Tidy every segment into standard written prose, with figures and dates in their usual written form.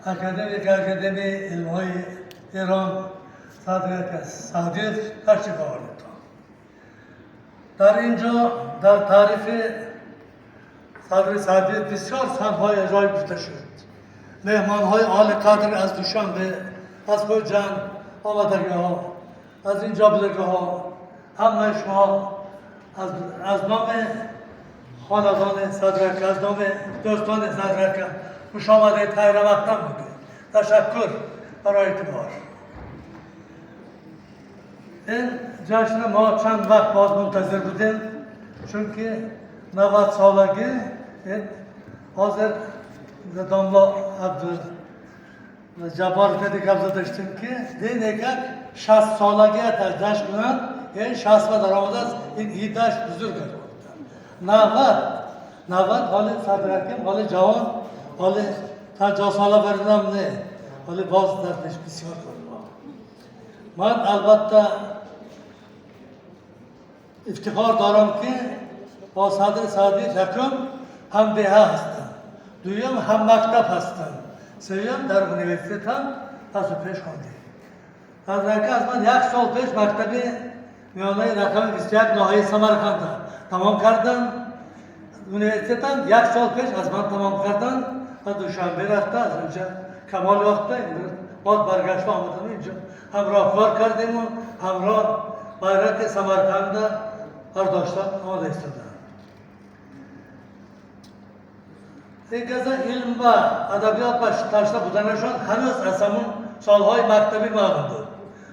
академик Академияи илмҳои Эрон Садри Саъдиев ташриф овардитон. Дар ин ҷо дар таърифи Садри Саъдиев бисёр суханҳои аҷоиб гуфта шуд. Меҳмонҳои олиқадр аз Душанбе, аз Хуҷанд омадагиҳо, аз ин ҷо будагиҳо, ҳамаи шумо аз номи хонадони Садрака, аз номи дӯстони Садрака хуш омадед, хайрамақдам мегӯем. Ташаккур барои эътибор. Ин ҷашни мо чанд вақт боз мунтазир будем, чунки 90 солагӣ ҳозир домло Абдуҷабборов гап задаштем, ки дин як 60 солагӣ ҷашн кунанд, ин 60 ба даромадааст, ин идаш бузург аст. 90, 90, ҳоли Садраким ҳоли ҷавон, ҳоли 50 сола баринам не, ҳоли боз дар пеш бисёр кор. Ман албатта ифтихор дорам, ки бо Садри Саъдиев якум ҳамдеҳа ҳастам, дуюм ҳаммактаб ҳастам, сеюм дар университет ҳам пасу пеш хондем. Садрака аз ман як сол пеш мактаби миёнаи рақами 21 ноҳияи Самарқанда тамом кардам, университетам як сол пеш аз ман тамом кардан ва Душанбе рафта, аз онҷа камол ёфта, имрӯз боз баргашта омадам, инҷо ҳамроҳ кор кардему ҳамроҳ байрақи Самарқанда бардошта омода истодам. Ин каза илм ва адабиёт ба ташна буданашон ҳанӯз аз ҳамун солҳои мактабӣ маълум буд.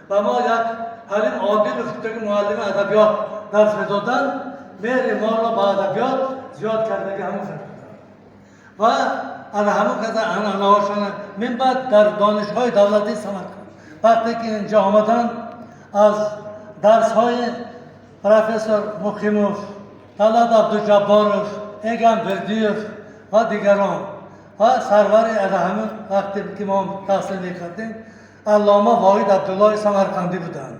Ва мо як Ҳалим Одилов гуфтаги муаллими адабиёт дарс медоданд, меҳри моро ба адабиёт зиёд кардаги ҳамун кас буданд ва ана ҳамун каза анъанаҳошона мин баъд дар Донишгоҳи давлатии Самарқанд вақте ки инҷо омаданд, аз дарсҳои профессор Муқимов, Талат Абдуҷабборов, Эгам Бердиев ва дигарон ва сарвари ана ҳамун вақте ки мо таҳсил мекардем, аллома Воҳид Абдуллои Самарқандӣ буданд.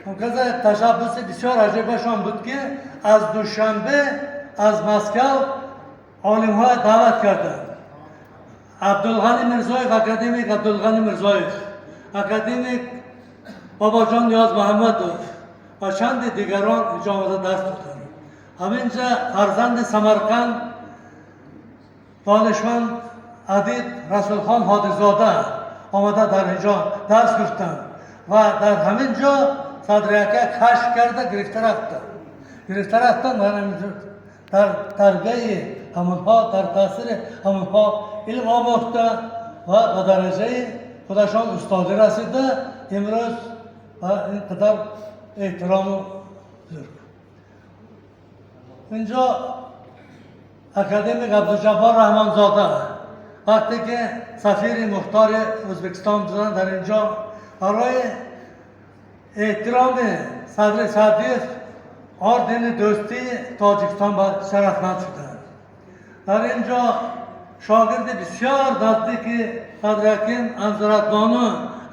Он каза ташаббуси бисёр аҷибашон буд, ки аз Душанбе, аз Москав олимҳоя даъват карданд: Абдулғани Мирзоев, академик Абдулғани Мирзоев, академик Бобоҷон Ниёзмуҳаммадов ва чанди дигарон инҷо омада дарс доданд. Ҳаминҷа фарзанди Самарқанд, донишманд, адиб Расулхон Ҳодирзода омада дар инҷо дарс гуфтанд ва дар ҳамин ҷо Садри ака кашф карда гирифта рафтанд, гирифта рафтанд. Дар тарбияи ҳамонҳо, дар таъсири ҳамонҳо илм омӯхта ва ба дараҷаи худашон устодӣ расида, имрӯз ба ин қадар эҳтирому бузург. Инҷо академик Абдуҷаббор Раҳмонзода вақте ки сафири мухтори Ӯзбекистон буданд, дар инҷо барои эҳтироми Садри Саъдиев ордени Дӯстии Тоҷикистон ба шарафманд шуданд. Дар ин ҷо шогирди бисёр наздики Садраким Анзуратбону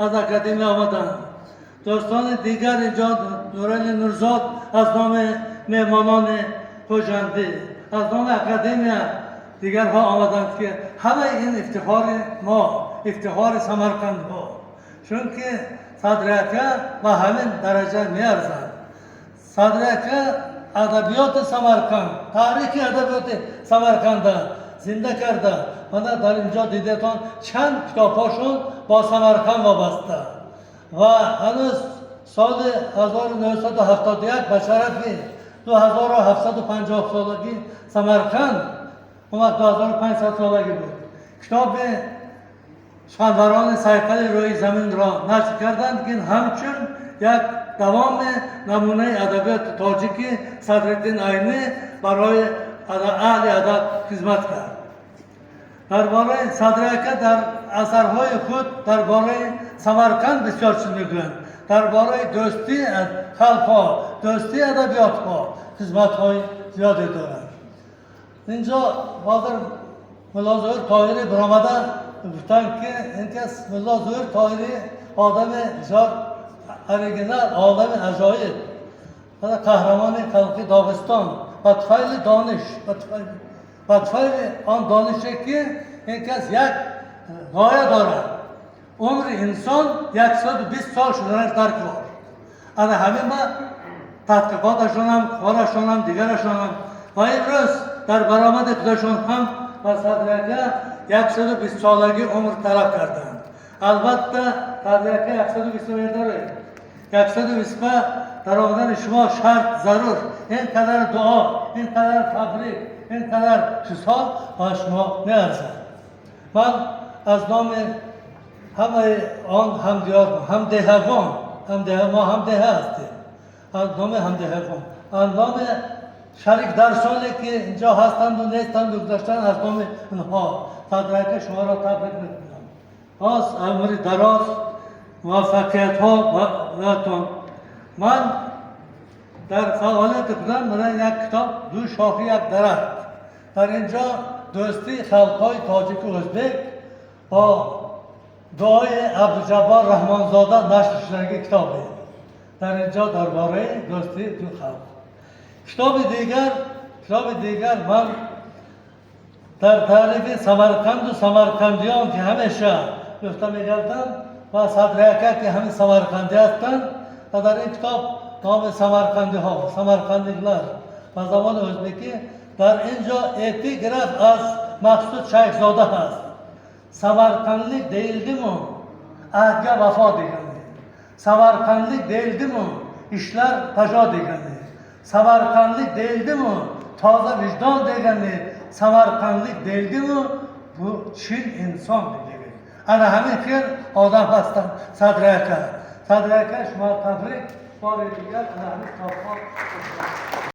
аз академия омаданд. Дӯстони дигар инҷо Нурали Нурзод аз номи меҳмонони Хуҷандӣ, аз номи академия дигарҳо омаданд, ки ҳамаи ин ифтихори мо, ифтихори Самарқандҳо, чунки Садри ака ба ҳамин дараҷа меарзад. Садри ака адабиёти Самарқанд, таърихи адабиёти Самарқанда зинда карда. Мана дар инҷо дидетон, чанд китобҳошон бо Самарқанд вобаста ва ҳанӯз соли 1971 ба шарафи 2750 солаги Самарқанд, он вақт 2500 солагӣ буд, китоби «Суханварони сайқали рӯи заминро» нашр карданд, ки ҳамчун як давоми намунаи адабиёти тоҷики Садриддин Айнӣ барои аҳли адаб хизмат кард. Дар бораи Садри ака дар асарҳои худ дар бораи Самарқанд бисёр чиз мегӯянд, дар бораи дӯстии халқҳо, дӯстии адабиётҳо хизматҳои зиёде доранд. Инҷо ҳозир Мулло Зоҳир Тоҳирӣ биромада гуфтанд, ки ин кас Мулло Зоҳир Тоҳирӣ одами бисёр оригинал, одами аҷоиб, қаҳрамони халқи Доғистон ба туфайли дониш, ба туфайли он донише, ки ин кас як ғоя дорад. Умри инсон 120 сол шуданаш дар кор. Ана ҳамин ма тадқиқоташонам, корашонам, дигарашонам ва имрӯз дар баромади худашон ҳам ба Садри 120 солагӣ умр талаб карданд. Албатта, Садри 120 медоред. 120 даромадани шумо шарт зарур. Ин қадар дуо, ин қадар табрик, ин қадар чизҳо ба шумо меарзад. Ман аз номи ҳамаи он ҳамдиёр, ҳамдеҳагон, ҳамдеҳа, мо ҳамдеҳа ҳастем, аз номи ҳамдеҳагон, аз номи шарик дарсоне, ки инҷо ҳастанду нестанду гузаштанд, аз номи инҳо Садри шуморо табрик мекунам. Боз умри дароз, муваффақиятҳо бароятон. Ман дар фаъолияти худам мана як китоб, «Ду шохи як дарахт», дар инҷо дӯстии халқҳои тоҷику ӯзбек бо дуои Абдуҷаббор Раҳмонзода нашр шудаги китобе. Дар инҷо дар бораи дӯстии ду халқ. Китоби дигар ман дар таърифи Самарқанду самарқандиён, ки ҳамеша гуфта мегардам, ва Садри ака, ки ҳамин самарқандӣ ҳастанд, ва дар ин китоб номи самарқандиҳо, самарқандиклар ба забони ӯзбекӣ, дар ин ҷо эпиграф аз Мақсуд Шайхзода ҳаст: «Samarqandlik deyildimu, ahdga vafo degani. Samarqandlik deyildimu, ishlar bajo degani. Samarqandlik deyildimu, toza vijdon degani. Samarqandlik deyildimu, bu chin inson degani». Ana ҳамин хел одам ҳастанд Садри ака. Садри ака, шумо табрик бори дигар. Ана ҳамин китобҳо.